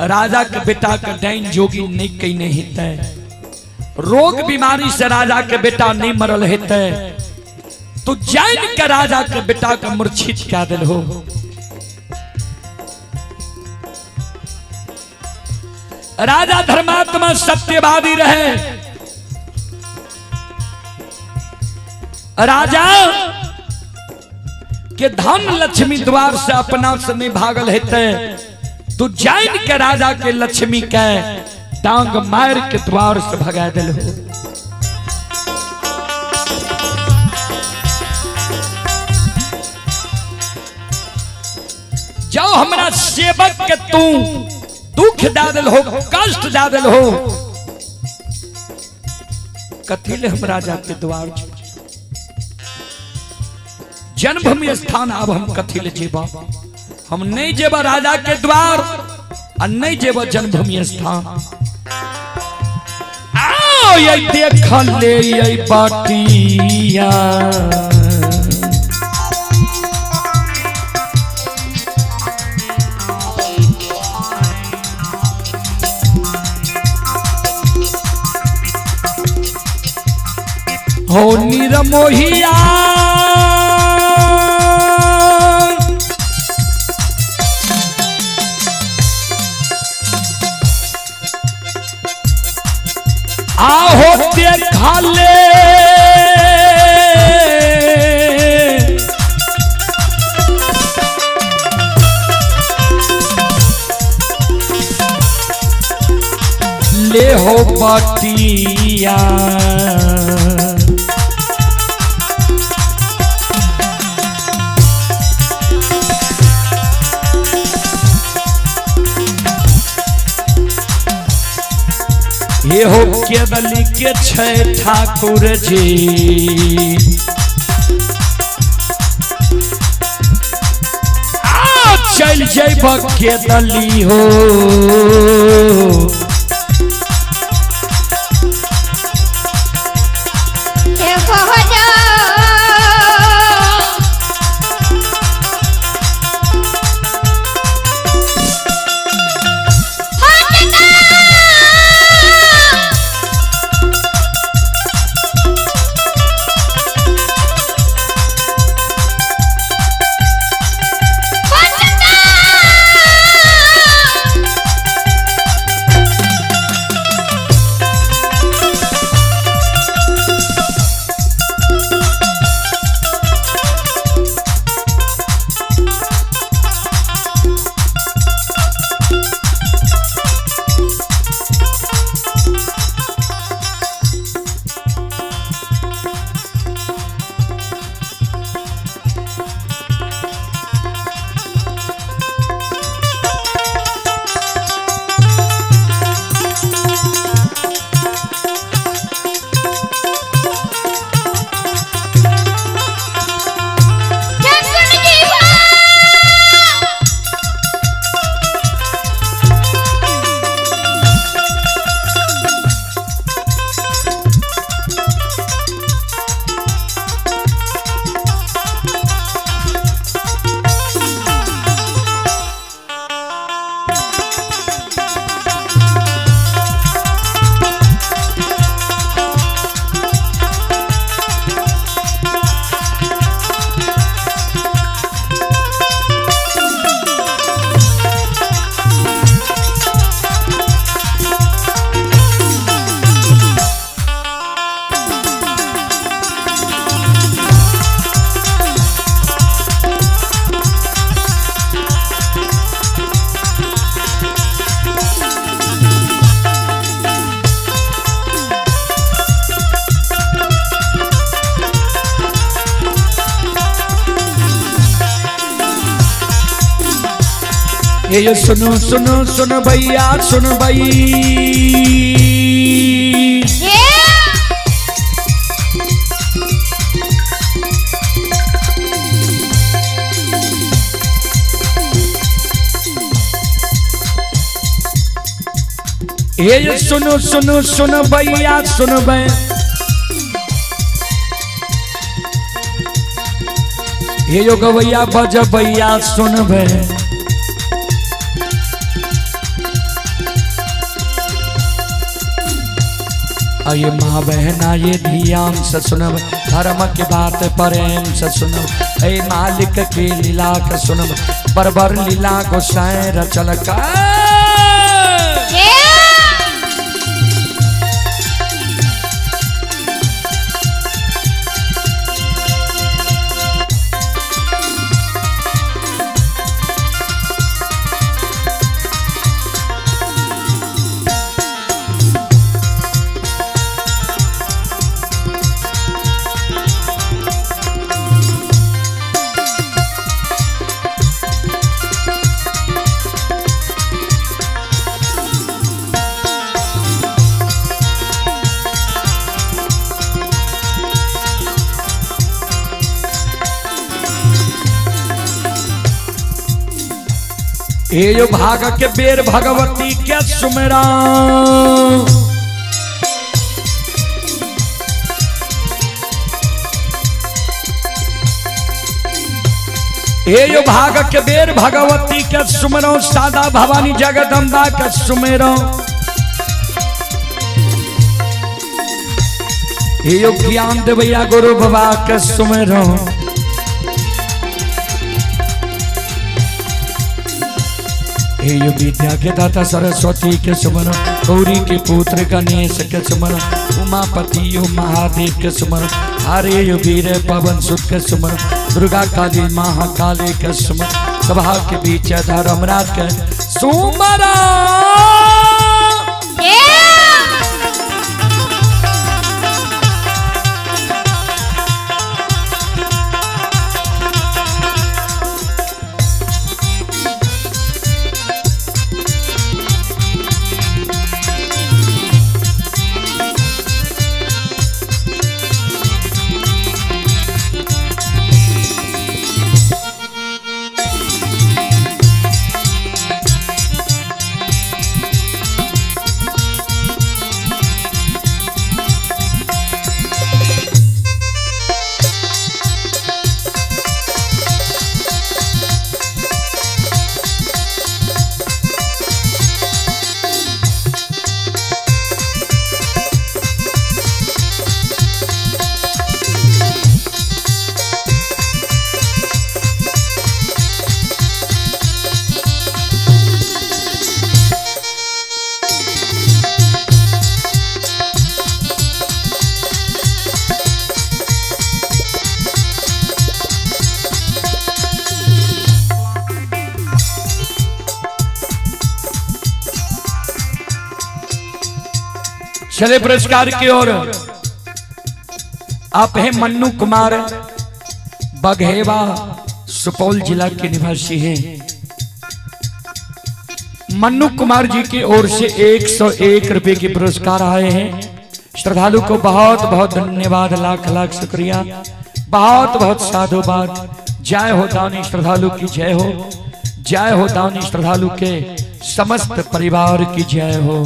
राजा के बेटा के डाइन जोगी नहीं कहीं हेतै, रोग बीमारी से राजा के बेटा नहीं मरल हेतै, तो जैन के राजा के बेटा के मूर्छित क्या दिल हो। राजा धर्मात्मा सत्यवादी रहे। राजा के धन लक्ष्मी द्वार से अपना से नहीं भागल हेतै, तो जैन के राजा के लक्ष्मी के डांग मार के द्वार से भगा दिल हो। जाओ हमरा सेवक के तू दुख दे दिल हो, कष्ट दे दिल हो, कथी ले हम राजा के द्वार जन्मभूमि स्थान अब हम कथी ले जेबा, हम नहीं जेबा राजा के द्वार आ नहीं जेबा जन्मभूमि स्थान। आओ ये देख ले ये बाटिया, हो निरमोहिया आहो देखा ले ले हो बटिया। ये हो केवली के छै ठाकुर जी, आ चल जैब केदली हो। देखो हो जाओ ये सुनो सुनो सुन भैया सुन भई। ये सुनो सुनो सुन भैया सुन भै, ये यो गवैया बज भैया सुन भै। आये माँ बहना ये धियान से सुनब, धर्म के बात प्रेम से सुनब, ए मालिक के लीला के सुनब, बरबर लीला गोसाई रचल का। हे यो भाग के बेर भगवती के सुमरा, हे यो भाग के बेर भगवती के सुमरो, सादा भवानी जगदम्बा के सुमेरो। हे यो ज्ञान देवैया गुरु बाबा के सुमेरो। हे यो विद्या के दाता सरस्वती के सुमरो, गौरी के पुत्र गणेश के सुमरो, उमापति यो महादेव के सुमरो, हरे यो वीर पवन सुत के सुमरो, दुर्गा काली महाकाली के सुमरो, सभा के बीच धर्मराज के सुमरो। चले पुरस्कार की ओर। आप हैं मन्नू कुमार बघेवा, सुपौल जिला के निवासी हैं। मन्नू कुमार जी की ओर से 101 रुपए के पुरस्कार आए हैं। श्रद्धालु को बहुत बहुत धन्यवाद, लाख लाख शुक्रिया, बहुत बहुत साधुवाद। जय हो दानी श्रद्धालु की जय हो, जय हो दानी श्रद्धालु के समस्त परिवार की जय हो।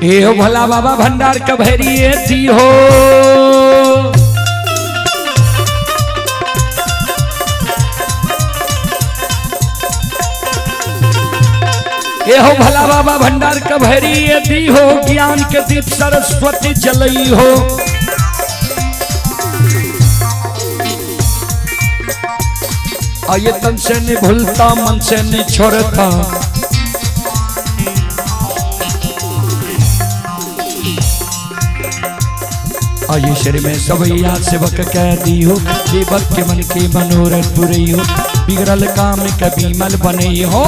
ए हो भोला बाबा भंडार कभेरी दी हो, ए हो भोला बाबा भंडार कभेरी दी हो, ज्ञान के दीप सरस्वती जलई हो। और ये तन से नहीं भूलता मन से नहीं छोड़ता, और ये शरीर में सवैया सेवक कह दी हो, सेवक के मन के मनोरथ पुरई हो, बिगड़ल काम कभी मल बने हो।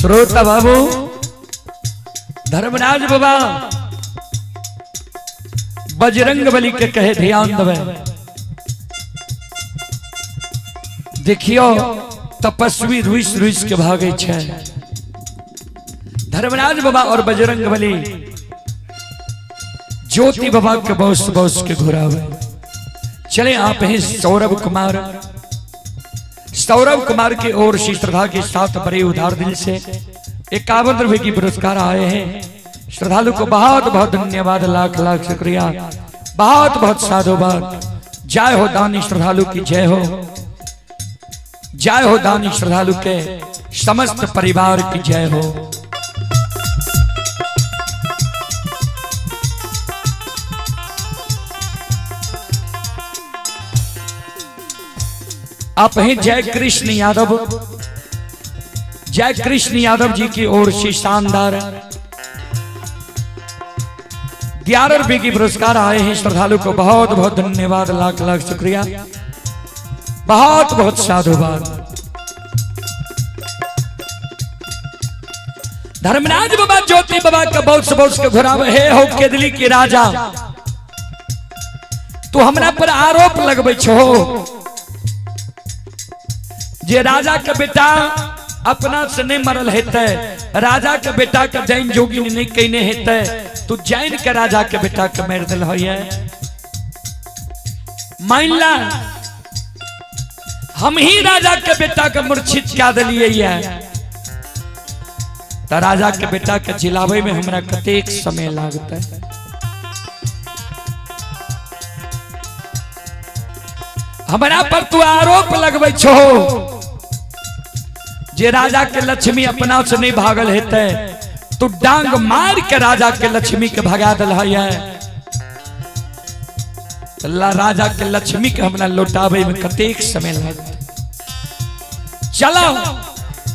श्रोता बाबू धर्मराज बाबा बजरंग बली के कहे ध्यान दबे। देखियो तपस्वी रुस रुस के भागे छे। धर्मराज बाबा और बजरंग बली ज्योति बाबा के बौस बौस के घुरावे चले। आप हैं सौरभ कुमार, सौरभ कुमार की ओर से श्रद्धा के साथ बड़े उदार दिल से 51 रुपए की पुरस्कार आए हैं। श्रद्धालु को बहुत बहुत धन्यवाद, लाख लाख शुक्रिया, बहुत बहुत साधुवाद। जय हो दानी श्रद्धालु की जय हो, जय हो दानी श्रद्धालु के समस्त परिवार की जय हो। आप हैं जय कृष्ण यादव, जय कृष्ण यादव जी की ओर से शानदार 11 रुपए की पुरस्कार आए हैं। श्रद्धालु को बहुत बहुत धन्यवाद, लाख लाख शुक्रिया, बहुत बहुत साधुवाद। धर्मराज बाबा ज्योति बाबा का बहुत बहुत के घुरावे हे हो केदली के राजा, तू हमरा पर आरोप लगबै छो जे राजा के बेटा अपना से नहीं मरल हेतै, राजा के बेटा के जैन जोगिन नहीं कने हेतै, तू जैन के राजा के बेटा के मारि दिल है। मान ला हम ही राजा के बेटा के मूर्छित क्या दिलिए है, त राजा के बेटा के जिलावे में हमरा कतेक समय लागतै। हमरा पर तू आरोप लगबै छो जे राजा के लक्ष्मी अपना से नहीं भागल हेतै, तू डांग मार के राजा के लक्ष्मी के भगा दिल है। राजा के लक्ष्मी के हमरा लौटावे में कतेक समय लगतै। चलो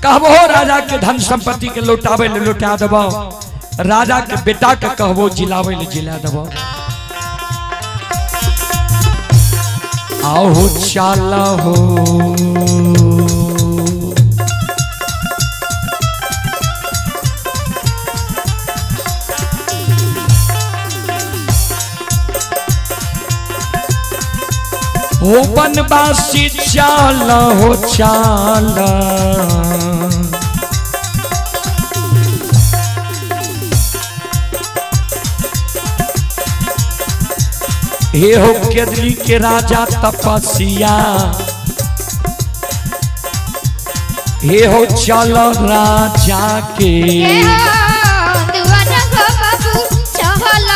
कहबो राजा के धन संपत्ति के लौटावे ले लौटा देबो, राजा के बेटा के कहबो जिलावे ले जिला देबो। आओ चाला हो हो बनवासी चाला हो चाला, हे हो केदली के राजा तपस्या, हे हो चलो राजा के। हे हो दुआर हो बाबू चहल,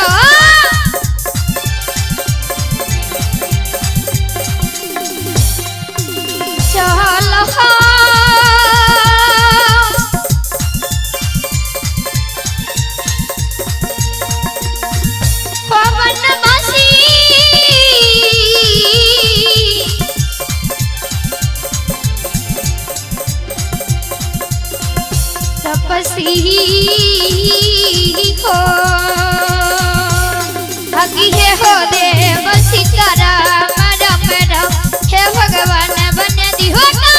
चहल हो पवन बसी, तपस्वी हो हकी हे हो देव सीताराम राम राम, हे भगवान बन दिहो ना।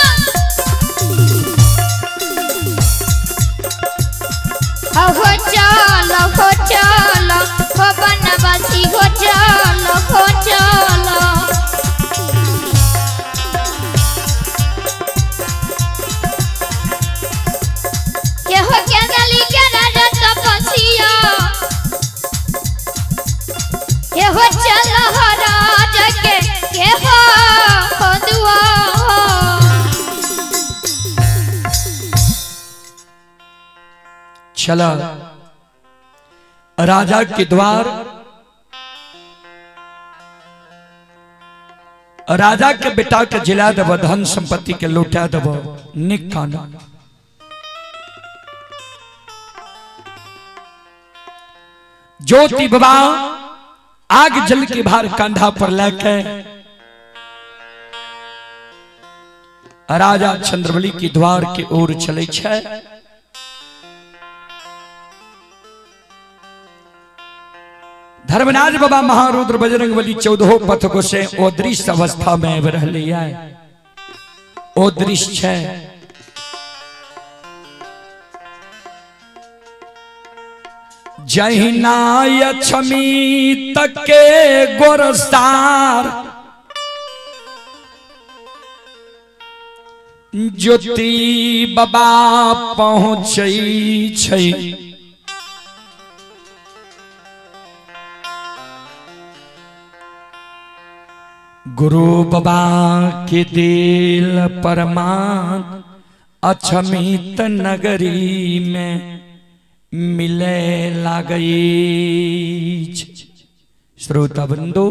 हो चल हो चल हो बनवासी हो चल हो चल। के हो के गली के राजा तपसिया, के हो चल हो राजा के हो दुआ हो। चला राजा के द्वार, राजा के बेटा के जिला देव, धन संपत्ति के लौटा देव, निक खाना। ज्योति बाबा आग जल के भार कंधा पर लेके राजा चंद्रबली के द्वार के ओर चले छे। धर्मराज बाबा महारुद्र बजरंगबली चौदहो पथ को से ओ दृश्य अवस्था में आबि रहलै है, ओ दृश्य छै। जहिना लक्ष्मी तक के गोरसार ज्योति बाबा पहुँचै छै। गुरु बाबा के दिल परमान अक्षमित नगरी में मिले लागई। श्रोता बंधु,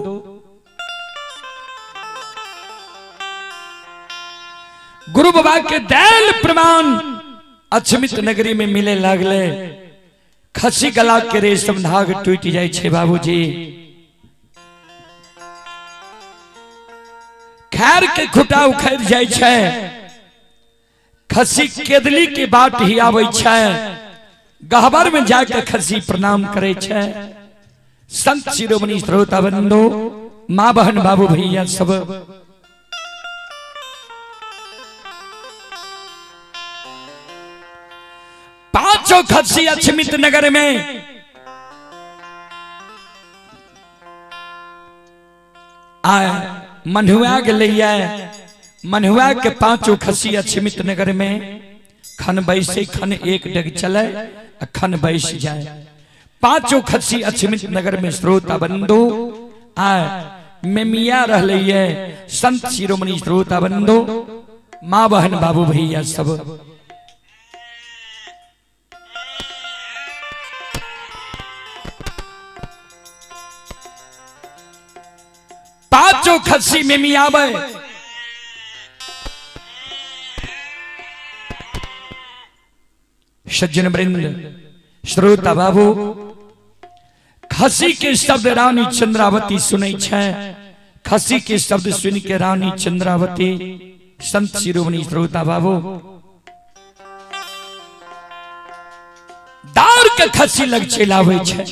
गुरु बाबा के दैल प्रमाण अक्षमित नगरी में मिले लागले। खसी गला के रेशम धाग टूट जाए छे बाबूजी, खैर के खुटा उखड़ जाए छे, खसी केदली के बाट ही आवे छे, गहबर में जाके खसी प्रणाम करे छे। संत शिरोमणि श्रोता बंधु, माँ बहन बाबू भैया सब, पांचों खसी अक्षमित नगर में आए मनुआ गेलैया। मनुआ के पांचों खसी अक्षमित नगर में खन बैसे, खन एक डग चले, खन बैस जाए। पांचों खसी अक्षमित नगर में श्रोता बंधु आए मेमिया रहलैया। संत शिरोमणि श्रोता बंधु, माँ बहन बाबू भैया सब, पांचों खसी में मियावे। सज्जन वृंद, श्रोता बाबू, खसी के शब्द रानी चंद्रावती सुनै छै। खसी के शब्द सुन के रानी चंद्रावती, संत शिरोमणि श्रोता बाबू, दौड़ के खसी लग चलि आबै छै।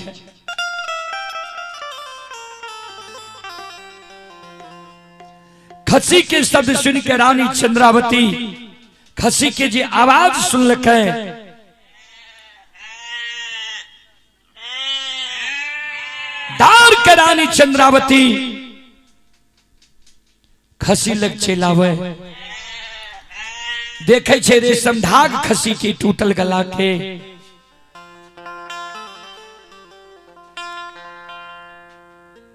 खसी के शब्द सुन के रानी चंद्रावती खसी के जे आवाज सुनलकै, दौड़ के रानी चंद्रावती खसी लग चलि आबै। देखे छै रेशम धाग खसी के टूटल गला के।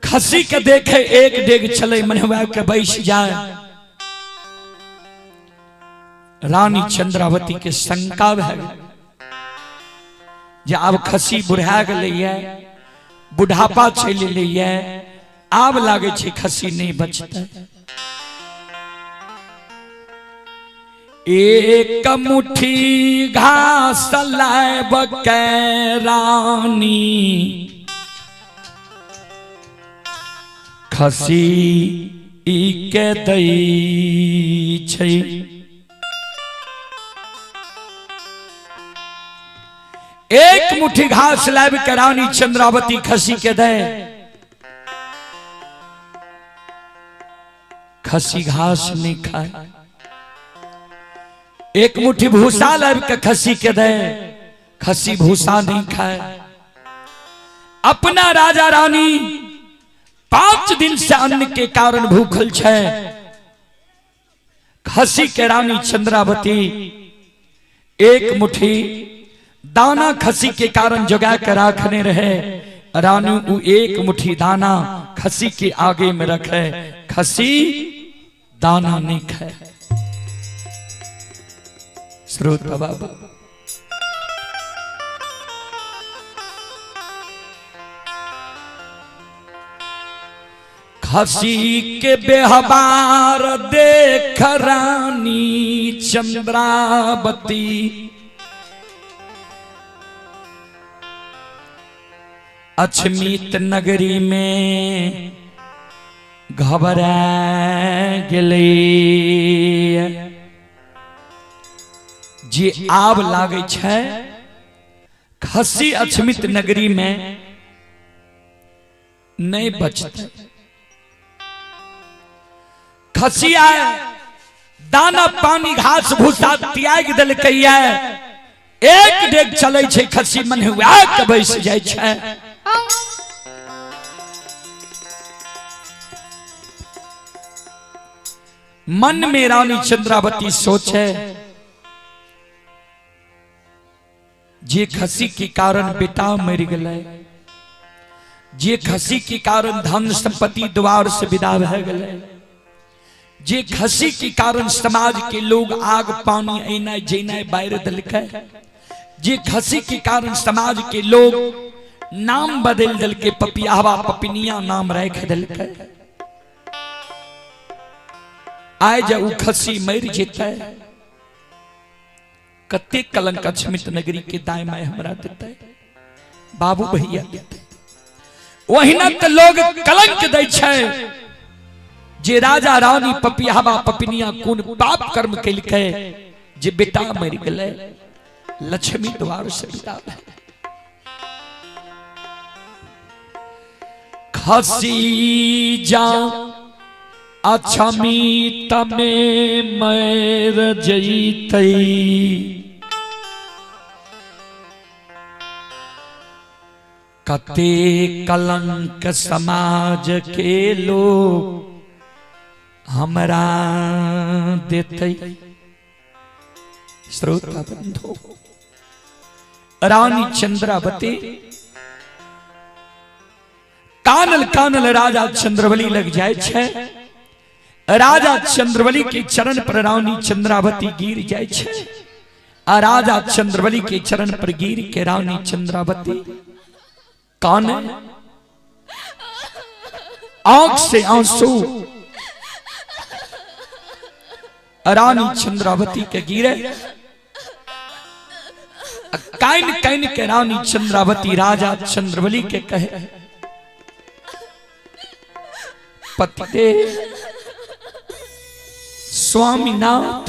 खसी के देखे एक डेग चले मनहुआ के बैस जाए। रानी चंद्रावती के शंका भए गेल जे आब खसी बुढ़ा गेलैया, बुढ़ापा चलि एलैया, आब लागे छै खसी नहीं बचतै। एक मुट्ठी घास लायब के रानी खसी ई के दै छै। एक मुट्ठी घास लाब के रानी चंद्रावती खसी के दे, खसी घास नहीं खाए। एक मुट्ठी भूसा लाब के खसी के दे, खसी भूसा नहीं खाए। अपना राजा रानी 5 दिन से अन्न के कारण भूखल छै। खसी के रानी चंद्रावती एक मुट्ठी दाना खसी के कारण जोगा के राखने रहे। रानी उ एक मुट्ठी दाना खसी के आगे में रखे, खसी दाना नहीं खाए। श्रोता बाबा, खसी के बेहबार देख रानी चंद्रावती अक्षमित नगरी में घबरा गेलै। जे आब लागै छै खसी अक्षमित नगरी में नहीं बचतै। खसी आए दाना पानी घास भूसा त्याग दिलकैया, एक डेग चलै छै खस्सी मन हुआ के बैस जाइ छै। मन में रानी चंद्रावती सोचे जे खसी के कारण बेटा मर गए, जे खसी के कारण धन संपत्ति द्वार से विदा भऽ गए, जे खसी के कारण समाज के लोग आग पानी एनाइ जेनाइ बारि देलकै, जे खसी के कारण समाज के लोग नाम बदल देलकै, पपियावा पपिनिया नाम राखि देलकै, आइ जे उ खसी मरि जेतै कते कलंक अक्षमित नगरी के दाय my हमरा देतै, बाबू भैया देतै। ओहिना तऽ लोग कलंक दै छै जे राजा रानी पपियावा पपिनिया कोन पाप कर्म केलकै जे बेटा मरि गेलै, लक्ष्मी द्वार से विदा भेलै। खसी जा अक्षमित में मर जैतै, कते कलंक समाज के लोग हमरा देतै। श्रोता बंधु, रानी चंद्रावती कानल कानल राजा चंद्रबली लग जाय छै। राजा चंद्रबली के चरण पर रानी चंद्रावती गिर जाय छै आ राजा चंद्रबली के चरण पर गिर के रानी चंद्रावती काने, आंख से आंसू रानी चंद्रावती के गिरे। काइन काइन के रानी चंद्रावती राजा चंद्रबली के कहे, पतिदेव स्वामीनाथ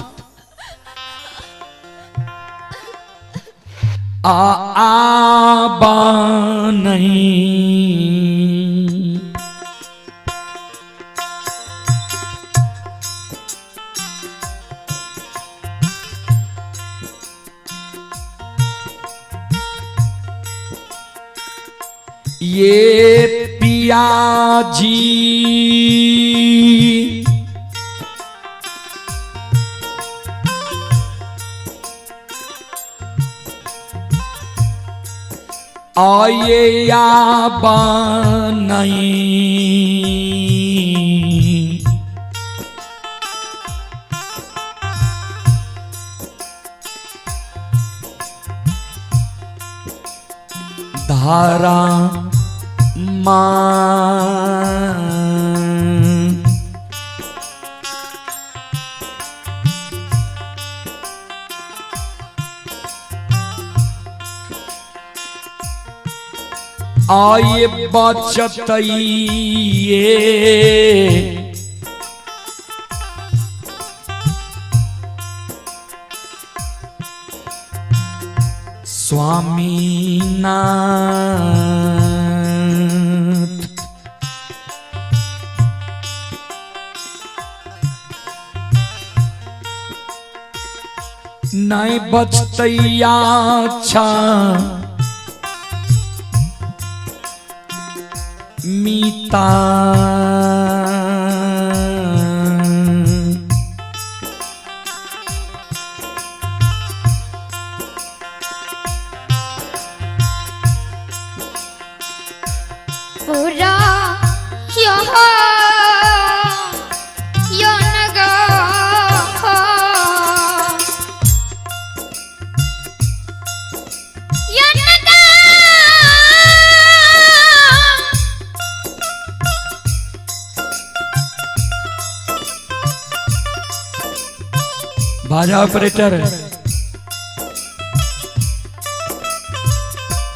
आ आबा नहीं, ये पिया जी आये या नहीं, धारा मां आये बचतइये स्वामीनाथ। नहीं बचतैया अच्छा मीता, पूरा यो यो नगा यो नगा बाजा ऑपरेटर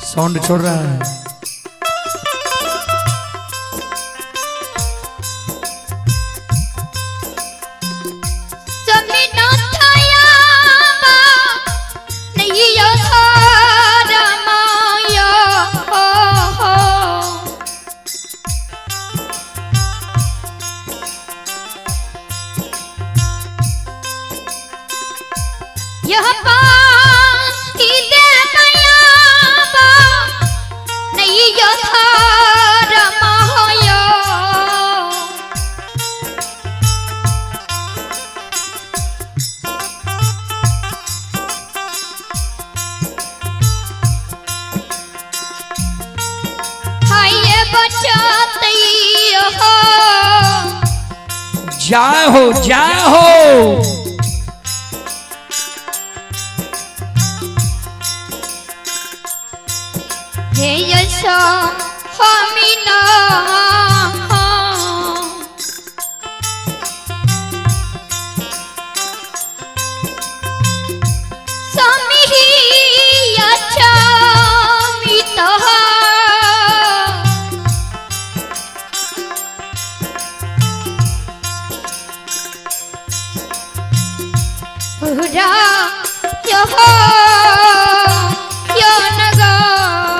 साउंड छोड़ रहा है। यह पास बचतई हो। जय हो, जय हो। हे यशो हमी न